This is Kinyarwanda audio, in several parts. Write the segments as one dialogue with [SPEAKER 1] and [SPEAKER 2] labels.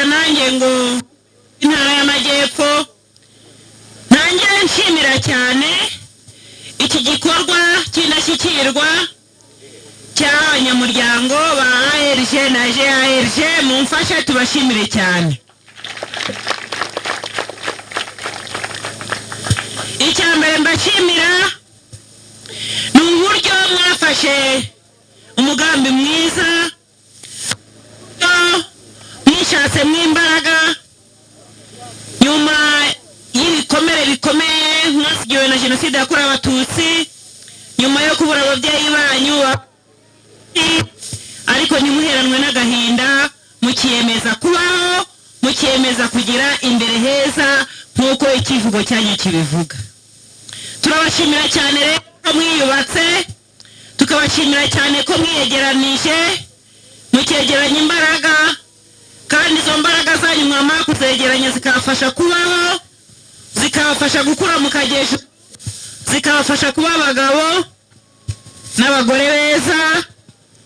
[SPEAKER 1] Nanjye ngo Intara y'Amajyepfo, ntangire nshimira cyane iki gikorwa cy'indashyikirwa cy'abanyamuryango ba AERG na GAERG. Mumfashe tubashimire cyane. Icya mbere mbashimira ni uburyo mwafashe umugambi mwiza, mwishatsemo imbaraga nyuma y'ibikomere bikomeye mwasigiwe na Jenoside yakorewe Abatutsi, nyuma yo kubura ababyeyi banyu, ariko ntimuheranwe n'agahinda, mukiyemeza kubaho, mukiyemeza kugira imbere heza nk'uko icyivugo cyanyu kibivuga. Turabashimira cyane rero ko mwiyubatse, tukabashimira cyane ko mwiyegeranije, mukegeranya imbaraga, kandi izo mbaraga zanyu mwamara kuzegeranya zikabafasha kubaho, zikabafasha gukura mukagesha, zikabafasha kuba abagabo n'abagore beza,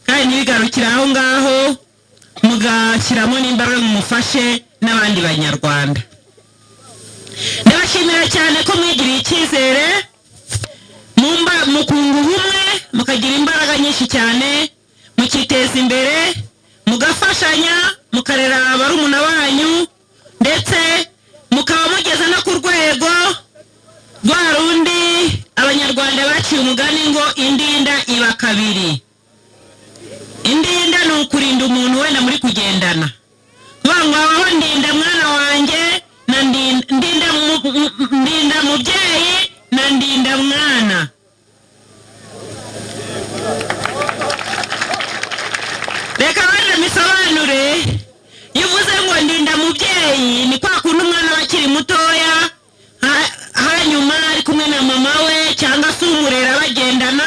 [SPEAKER 1] kandi ntibigarukire aho ngaho, mugashyiramo n'imbaraga ngo mufashe n'abandi Banyarwanda. Ndabashimira cyane ko mwigiriye icyizere, mukunga ubumwe, mukagira imbaraga nyinshi cyane, mukiteza imbere, mugafashanya, mukarera barumuna banyu, ndetse mukaba mugeze no ku rwego rwa rundi Abanyarwanda baciye umugani ngo "Indinda iba kabiri". Indinda ni ukurinda umuntu wenda muri kugendana, kuvuga ngo habaho ndinda mwana wanjye na ndinda mubyeyi na ndinda mwana. Reka wenda mbisobanure. Iyo uvuze ngo ndinda mubyeyi, ni kwa kundi umwana aba akiri mutoya, hanyuma ari kumwe na mama we cyangwa se umurera, bagendana,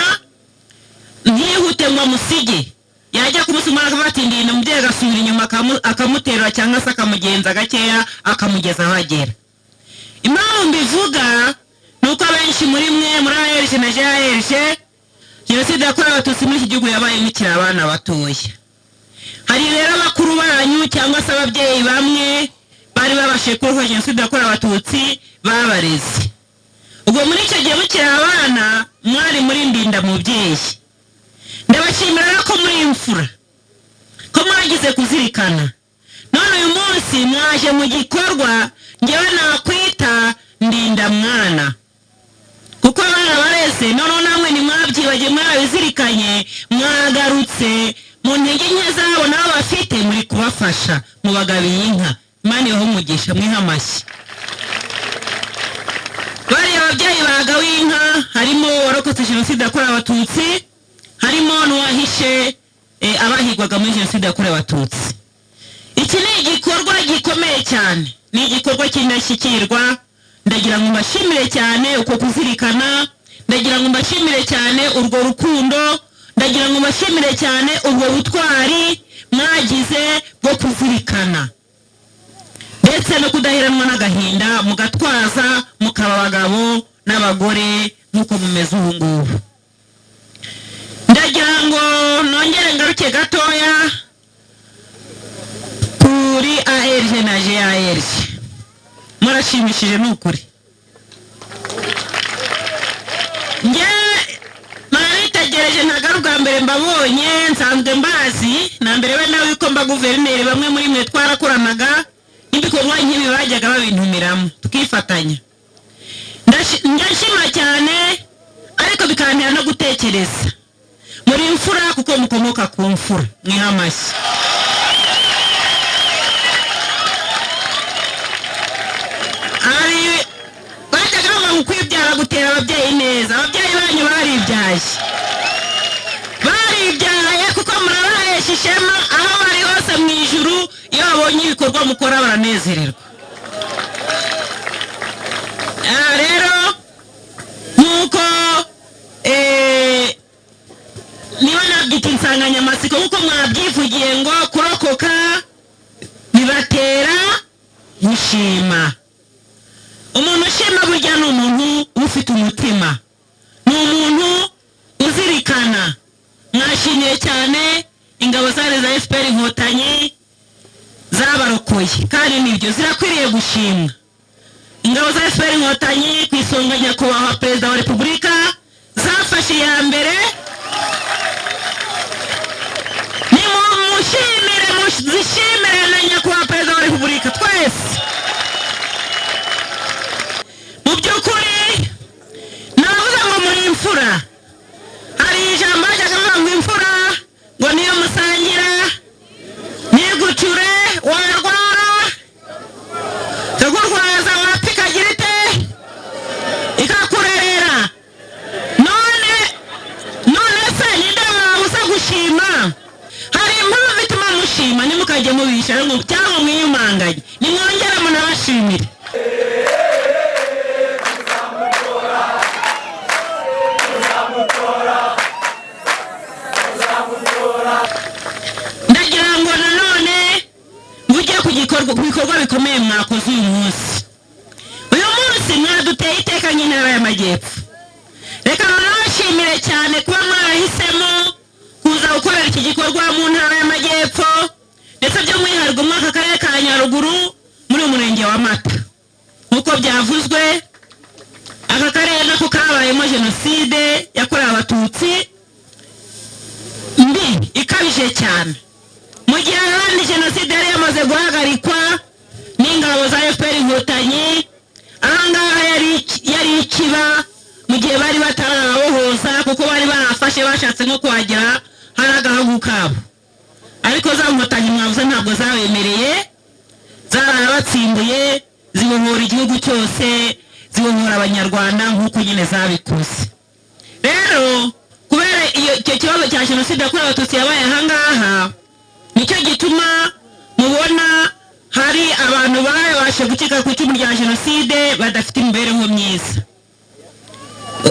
[SPEAKER 1] ntihute ngo amusige. Yajya kumusiga, umwana akavuga ati "Ndinda umubyeyi", agasubira inyuma akamuterura cyangwa se akamugenza gakeya, akamugeza aho agera. Impamvu mbivuga ni uko abenshi muri mwe muri AERG na GAERG, Jenoside yakorewe Abatutsi muri iki gihugu yabaye mukiri abana batoya. Hari rero abakuru banyu cyangwa se ababyeyi bamwe bari babashije kurokoka Jenoside yakorewe Abatutsi babareze. Ubwo muri icyo gihe mukiri abana, mwari muri ndinda mubyeyi. Ndabashimira rero ko muri imfura, ko mwagize kuzirikana, none uyu munsi mwaje mu gikorwa ngewe nakwita ndinda mwana, kuko barabareze. Noneho namwe ntimwabyibagiwe, mwarabizirikanye, mwagarutse mu ntege nke zabo nabo bafite, muri kubafasha, mubagabiye inka. Imana ibahe umugisha, mwihe amashyi. Bariya ababyeyi bagawe inka, harimo uwarokotse Jenoside yakorewe Abatutsi, harimo n'uwahishe abahigwaga muri Jenoside yakorewe Abatutsi. Iki ni igikorwa gikomeye cyane, ni igikorwa cy'indashyikirwa. Ndagira ngo mbashimire cyane uko kuzirikana, ndagira ngo mbashimire cyane urwo rukundo, ndagira ngo mbashimire cyane ubwo butwari mwagize bwo kuzirikana ndetse no kudaheranwa n'agahinda, mugatwaza, mukaba abagabo n'abagore nk'uko mumeze ubu ngubu. Ndagira ngo nongere ngaruke gatoya kuri AERG na GAERG. Murashimishije, ni ukuri. Nge naritegereje, ntabwo ari ubwa mbere mbabonye, nsanzwe mbazi na mbere we nawe yuko mba guverineri. Bamwe muri mwe twarakoranaga n'ibikorwa nk'ibi, bajyaga babintumiramo tukifatanya. Njya nshima cyane, ariko bikantera no gutekereza. Muri imfura kuko mukomoka ku mfura. Mwiha amashyi. Hari bajyaga bavuga ngo kwibyara gutera ababyeyi neza. Ababyeyi banyu baribyaye, baribyaye, kuko murabahesha ishema aho bari hose mu ijuru. Iyo babonye ibikorwa mukora baranezererwa. Rero nk'uko niba nabyita insanganyamatsiko, nk'uko mwabyivugiye ngo kurokoka bibatera gushima. Umuntu ushima burya ni umuntu ufite umutima, ni umuntu uzirikana. Mwashimiye cyane ingabo zari za FPR Inkotanyi. Zabarokoye kandi nibyo, zirakwiriye gushimwa. Ingabo za FPR Inkotanyi, ku isonga Nyakubahwa Perezida wa Repubulika, zafashe iya mbere. Nimumushimire, muzishimire na Nyakubahwa Perezida wa Repubulika twese. Mu by'ukuri navuze ngo muri imfura. Hari ijambo bajyaga bavuga ngo imfura ngo niyo musangira ntigucure, warwara ikakurwaza, wapfa ikagira ite? Ikakurerera. None se ninde wabuza gushima? Hari impamvu ituma mushima. Ntimukajye mubisha cyangwa mwiyumanganye, nimwongere munabashimire. Ndagira ngo nanone mvuge ku gikorwa, ku bikorwa bikomeye mwakoze uyu munsi. Uyu munsi mwaduteye iteka nk'Intara y'Amajyepfo. Reka nabashimire cyane kuba mwarahisemo kuza gukorera iki gikorwa mu Ntara y'Amajyepfo, ndetse by'umwihariko muri aka karere ka Nyaruguru, muri uyu murenge wa Mata. Nk'uko byavuzwe, aka karere nako kabayemo Jenoside yakorewe Abatutsi mbi ikabije cyane, mu gihe ahandi jenoside yari yamaze guhagarikwa n'ingabo za FPR Inkotanyi, ahangaha yari ikiba, mu gihe bari batarababohoza, kuko bari barafashe, bashatse nko kuhagera hari agahugu kabo, ariko za nkotanyi mwavuze ntabwo zabemereye. Zarabatsimbuye, zibohora igihugu cyose, zibohora Abanyarwanda nk'uko nyine zabikoze. Rero kubera iyo icyo kibazo cya Jenoside yakorewe Abatutsi yabaye ahangaha, nicyo gituma mubona hari abantu babashe gucika ku icumu rya jenoside badafite imibereho myiza.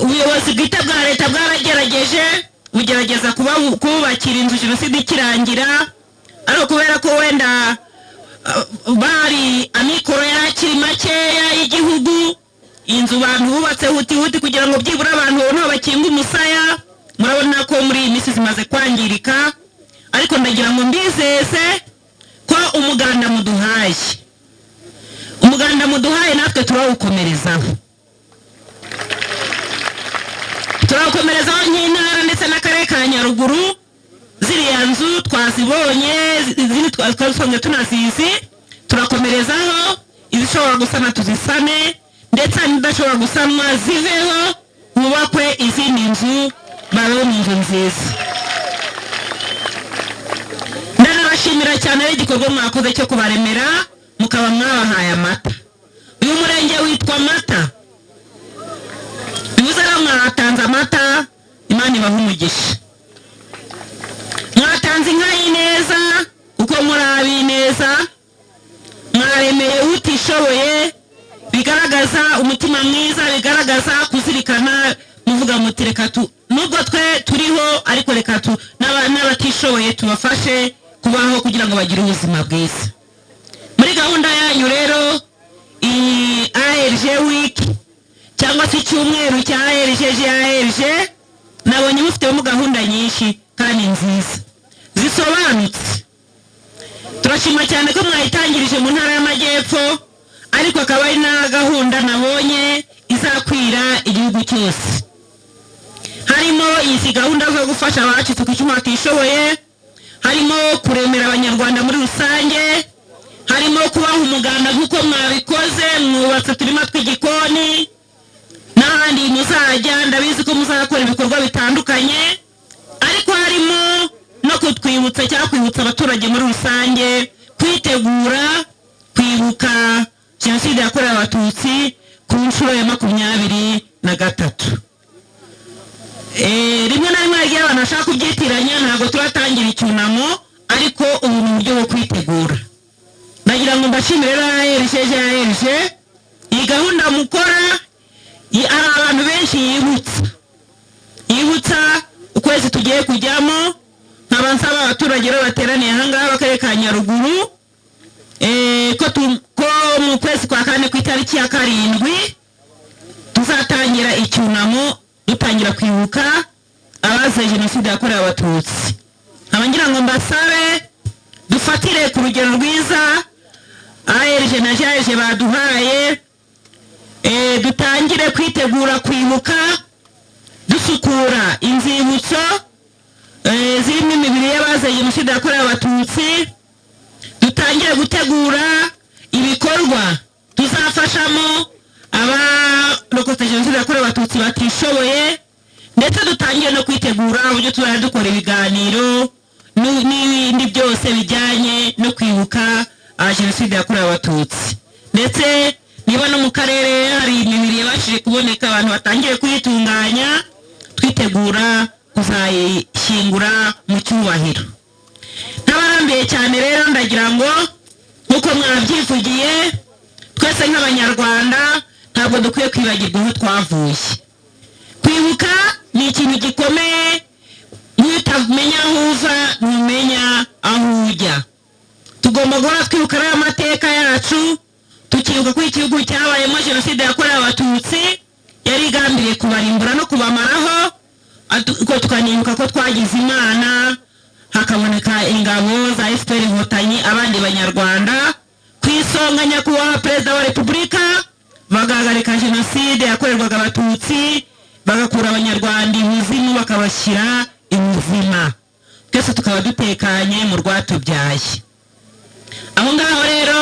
[SPEAKER 1] Ubuyobozi bwite bwa leta bwaragerageje, bugerageza kububakira inzu jenoside ikirangira, ariko kubera ko wenda bari amikoro yari akiri makeya y'igihugu, inzu abantu bubatse huti huti kugira ngo byibura abantu babone aho bakinga umusaya, murabona ko muri iyi minsi zimaze kwangirika. Ariko ndagira ngo mbizeze ko umuganda muduhaye natwe turawukomerezaho, turawukomerezaho nk'intara ndetse n'akarere ka Nyaruguru. Ziriya nzu twazibonye, izindi twari dusanzwe tunazizi. Turakomerezaho, izishobora gusana tuzisane, ndetse n'izidashobora gusanwa ziveho, hubakwe izindi nzu, babeho mu nzu nziza. Ndanabashimira cyane rero igikorwa mwakoze cyo kubaremera, mukaba mwabahaye amata. Uyu murenge witwa Mata, bivuze rero mwatanze amata, Imana ibaha umugisha. Mwatanze inka y'ineza kuko muri ab'ineza, mwaremeye utishoboye, bigaragaza umutima mwiza, bigaragaza kuzirikana, muvuga muti reka tu nubwo twe turiho, ariko reka tu n'abatishoboye tubafashe kubaho kugira ngo bagire ubuzima bwiza. Muri gahunda yanyu rero, iyi AERG Week cyangwa se icyumweru cya AERG GAERG, nabonye mufitemo gahunda nyinshi kandi nziza zisobanutse. Turashima cyane ko mwayitangirije mu Ntara y'Amajyepfo, ariko akaba ari na gahunda nabonye izakwira igihugu cyose. Harimo izi gahunda zo gufasha abacitse ku icumu batishoboye, harimo kuremera Abanyarwanda muri rusange, harimo kubaha umuganda nk'uko mwabikoze, mwubatse uturima tw'igikoni, n'ahandi muzajya ndabizi ko muzakora ibikorwa bitandukanye, ariko harimo no kutwibutsa cyangwa kwibutsa abaturage muri rusange kwitegura kwibuka Jenoside yakorewe Abatutsi ku nshuro ya 23. Rimwe na rimwe hari abantu bashaka kubyitiranya. Ntabwo turatangira icyunamo, ariko ubu ni uburyo bwo kwitegura. Ndagira ngo mbashimire rero AERG AERG, iyi gahunda mukora hari abantu benshi yibutsa ukwezi tugiye kujyamo. Nkaba nsaba abaturage rero bateraniye ahangaha b'akarere ka Nyaruguru ko mu kwezi kwa kane ku itariki ya 7 tuzatangira icyunamo, dutangira kwibuka abazize Jenoside yakorewe Abatutsi. Nkaba ngira ngo mbasabe dufatanye Dufatire ku rugero rwiza AERG na JAEG baduhaye, dutangire kwitegura kwibuka, dusukura inzibutso zirimo imibiri y'abazize Jenoside yakorewe Abatutsi, dutangire gutegura ibikorwa tuzafashamo abarokotse Jenoside yakorewe Abatutsi batishoboye, ndetse dutangire no kwitegura uburyo tuzajya dukora ibiganiro n'ibindi byose bijyanye no kwibuka Jenoside yakorewe Abatutsi. Ndetse niba no mu karere hari imibiri yabashije kuboneka, abantu batangiye kuyitunganya, twitegura kuzayishyingura mu cyubahiro. Ntabarambiye cyane rero, ndagira ngo nk'uko mwabyivugiye, twese nk'Abanyarwanda ntabwo dukwiye kwibagirwa aho twavuye. Kwibuka ni ikintu gikomeye. Niyo utamenya aho uva, ntumenya aho ujya. Tugomba guhora twibuka ariya mateka yacu, tukibuka ko igihugu cyabayemo Jenoside yakorewe Abatutsi yari igambiriye kubarimbura no kubamaraho, ko tukanibuka ko twagize Imana hakaboneka ingabo za FPR Inkotanyi, abandi Banyarwanda, ku isonga Nyakubahwa Perezida wa Repubulika, bagahagarika Jenoside yakorerwaga Abatutsi, bagakura Abanyarwanda ibuzimu bakabashyira ibuzima, twese tukaba dutekanye mu rwatubyaye. Aho ngaho rero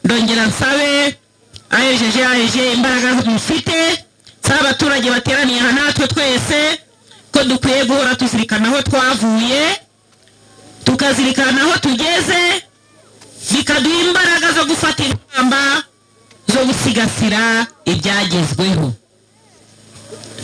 [SPEAKER 1] ndongera nsabe AERG, AEG, imbaraga mufite, nsaba abaturage bateraniye aha natwe twese ko dukwiye guhora tuzirikana aho twavuye, tukazirikana aho tugeze, bikaduha imbaraga zo gufata ingamba zo gusigasira ibyagezweho.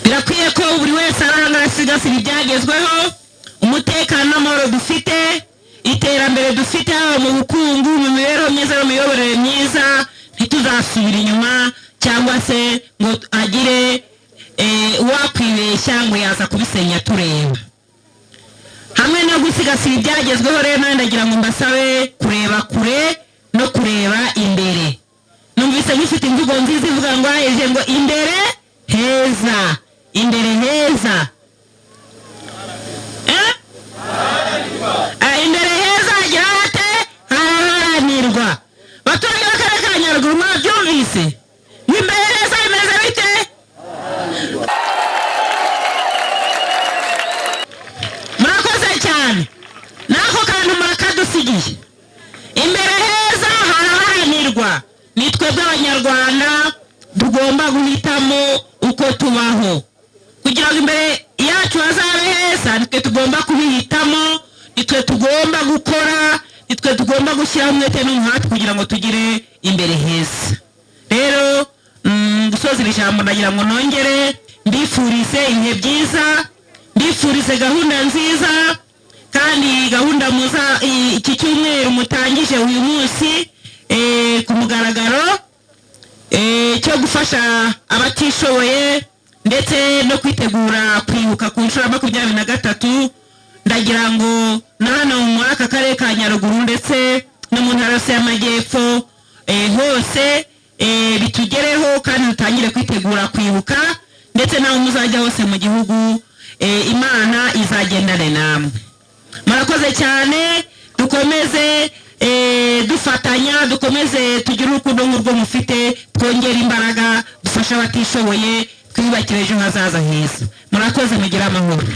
[SPEAKER 1] Birakwiye ko buri wese aranga asigasira ibyagezweho: umutekano n'amahoro dufite, iterambere dufite, haba mu bukungu, mu mibereho myiza no mu miyoborere myiza. Ntituzasubire inyuma cyangwa se ngo agire uwakwibeshya ngo yaza kubisenya tureba. Hamwe no gusigasira ibyagezweho rero, nawe ndagira ngo mbasabe kureba kure no kureba imbere. Numvise mufite imvugo nziza ivuga ngo aheje ngo imbere heza, imbere heza. Eh? Imbere heza hagira hate? Haraharanirwa. Baturage b'akarere ka Nyaruguru, mwabyumvise ngo imbere heza bimeze bite? Murakoze cyane, n'ako kantu murakadusigiye. Imbere heza haraharanirwa. Ni twebwe Abanyarwanda tugomba guhitamo uko tubaho kugira ngo imbere yacu hazabe heza. Nitwe tugomba kubihitamo, nitwe tugomba gukora, nitwe tugomba gushyiraho umwete n'umuhate kugira ngo tugire imbere heza. Rero gusoza iri jambo, ndagira ngo nongere mbifurize ibihe byiza, mbifurize gahunda nziza, kandi gahunda muza iki cyumweru mutangije uyu munsi ku mugaragaro cyo gufasha abatishoboye ndetse no kwitegura kwibuka ku nshuro ya 23, ndagira ngo na hano muri aka karere ka Nyaruguru ndetse no mu ntara yose y'Amajyepfo hose bitugereho, kandi dutangire kwitegura kwibuka, ndetse n'aho muzajya hose mu gihugu, Imana izagendane namwe. Murakoze cyane. Dukomeze dufatanya, dukomeze tugire urukundo nk'urwo mufite, twongere imbaraga, dufashe abatishoboye, twiyubakire ejo hazaza heza. Murakoze, mugire amahoro.